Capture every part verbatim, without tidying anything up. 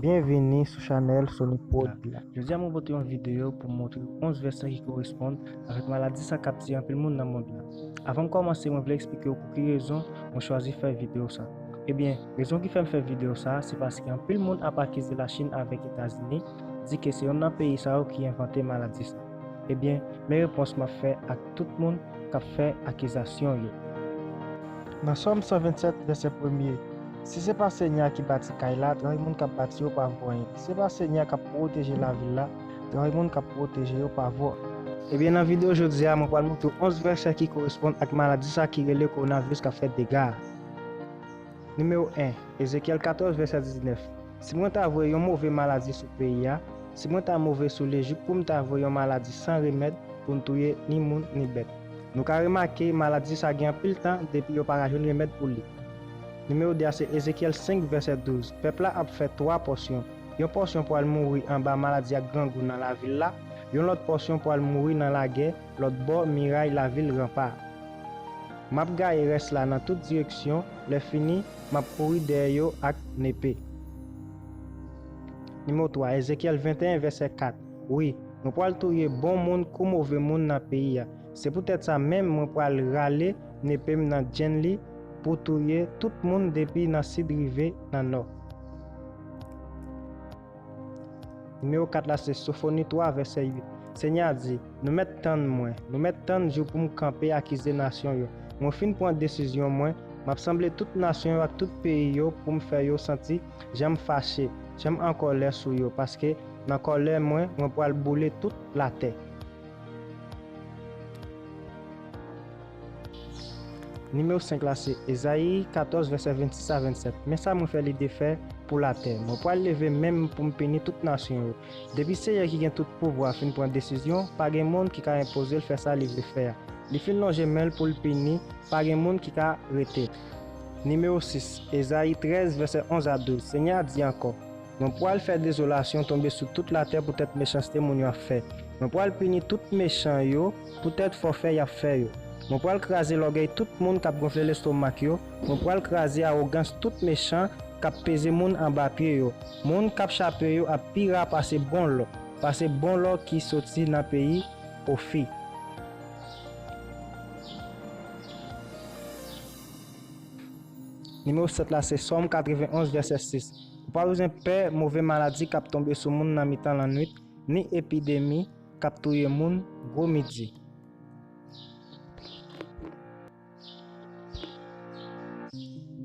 Byenvini sou chanèl Sony Prod la. Jodi a mwen pote yon videyo pou m montre w onz vèsè ki koresponn avèk maladi sa k ap tiye anpil moun nan mond la. Avan m kòmanse, mwen vle eksplike w pou ki rezon mwen chwazi fè videyo sa. Ebyen, rezon ki fè m fè videyo sa, se paske anpil moun ap akize Lachin avèk Etazini, di ke se yonn nan peyi sa yo ki envante maladi sa. Ebyen, men repons m ap fè ak tout moun k ap fè akizasyon yo. Nan Sòm san vennsèt, vèsè premye, si se pa Senyè a ki bati kay la, travay moun k ap bati yo pa vo anyen. Si se pa Senyè a k ap pwoteje lavil la, travay moun k ap pwoteje yo pa vo anyen. Ebyen, nan videyo jodi a, mwen pral montre w onz vèsè ki koresponn ak maladi sa ki rele kowonaviris k ap fè dega a. Nimewo en, Ezekyèl katòz, vèsè diznèf. Si mwen ta voye yon move maladi sou peyi a, si mwen ta move sou Lejip pou m ta voye yon maladi san remèd pou n touye ni moun ni bèt. Nou ka remake maladi sa gen anpil tan depi yo pa ka jwenn remèd pou li. Nimewo de a se Ezekyèl senk, vèsè douz. Pèp la ap fè twa pòsyon. Yon pòsyon pral mouri anba maladi ak grangou nan lavil la, yon lòt pòsyon pral mouri nan lagè lòt bò miray lavil ranpa. M ap gaye rès la nan tout direksyon, lèfini, m ap kouri dèyè yo ak nepe. Nimewo twa, Ezekyèl venteyen, vèsè kat. Wi, mwen pral touye bon moun kou move moun nan peyi a. Se poutèt sa menm mwen pral rale nepe m nan djenn li pou touye tout moun depi nan sid rive nan nò. Nimewo kat la se Sofoni twa, vèsè uit. Senyè a di, nou mèt tann mwen, nou mèt tann jou pou m kanpe akize nasyon yo. Mwen fin pran desizyon mwen, m ap sanble tout nasyon yo ak tout peyi yo pou m fè yo santi jan m fache, jan m an kòlè sou yo, paske nan kòlè mwen, mwen pral boule tout latè. Nimewo senk la se Ezayi katòz, vèsè vennsis a vennsèt. Men sa mwen fè lide fè pou latè. Mwen pral leve men m pou m pini tout nasyon yo. Depi Seyè ki gen tout pouvwa a fin pran desizyon, pa gen moun ki ka enpoze l fè sa li vle fè a. Li fin lonje men l pou l pini, pa gen moun ki ka rete. Nimewo sis, Ezayi trèz, vèsè onz a douz. Senyè a di ankò, mwen pral fè dezolasyon tonbe sou tout latè poutèt mechanste moun yo ap fè. Mwen pral pini tout mechan yo poutèt fòfè y ap fè yo. Mwen pral kraze lògèy tout moun k ap gonfle lestomak yo. Mwen pral kraze awogans tout mechan k ap peze moun anba pye yo. Moun k ap chape yo ap pi ra pase bon lò, pase bon lò ki soti nan peyi Ofi. Nimewo sèt la se Sòm katrevenn onz, vèsè sis. Ou pa bezwen pè move maladi k ap tonbe sou moun nan mitan lannwit, ni epidemi k ap touye moun gwo midi.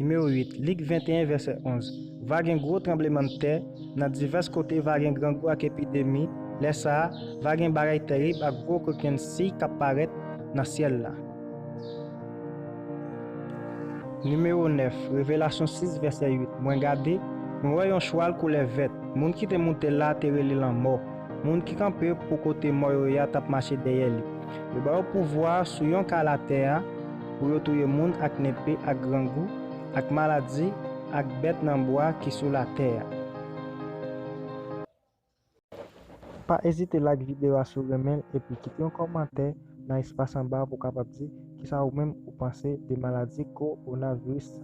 Nimewo uit, Lik venteyen, vèsè onz. Va gen gwo tranblemanntè, nan divès kote va gen grangou ak epidemi, lè sa a, va gen bagay tèrib ak gwo kokenn siy k ap parèt nan syèl la. Nimewo nèf, Revelasyon sis, vèsè uit. Mwen gade, mwen wè yon chwal koulè vèt. Moun ki te moute l la te rele Lanmò. Moun ki kanpe pou kote mò yo ye a t ap mache dèyè li. Yo ba yo pouvwa sou yon ka latè a pou yo touye moun ak nepe, ak grangou, ak maladi, ak bèt nan bwa ki sou latè a. Pa ezite like videyo a si w renmen l epi kite yon kòmantè nan espas anba pou w kapab di kisa ou menm ou panse de maladi kowonaviris sa.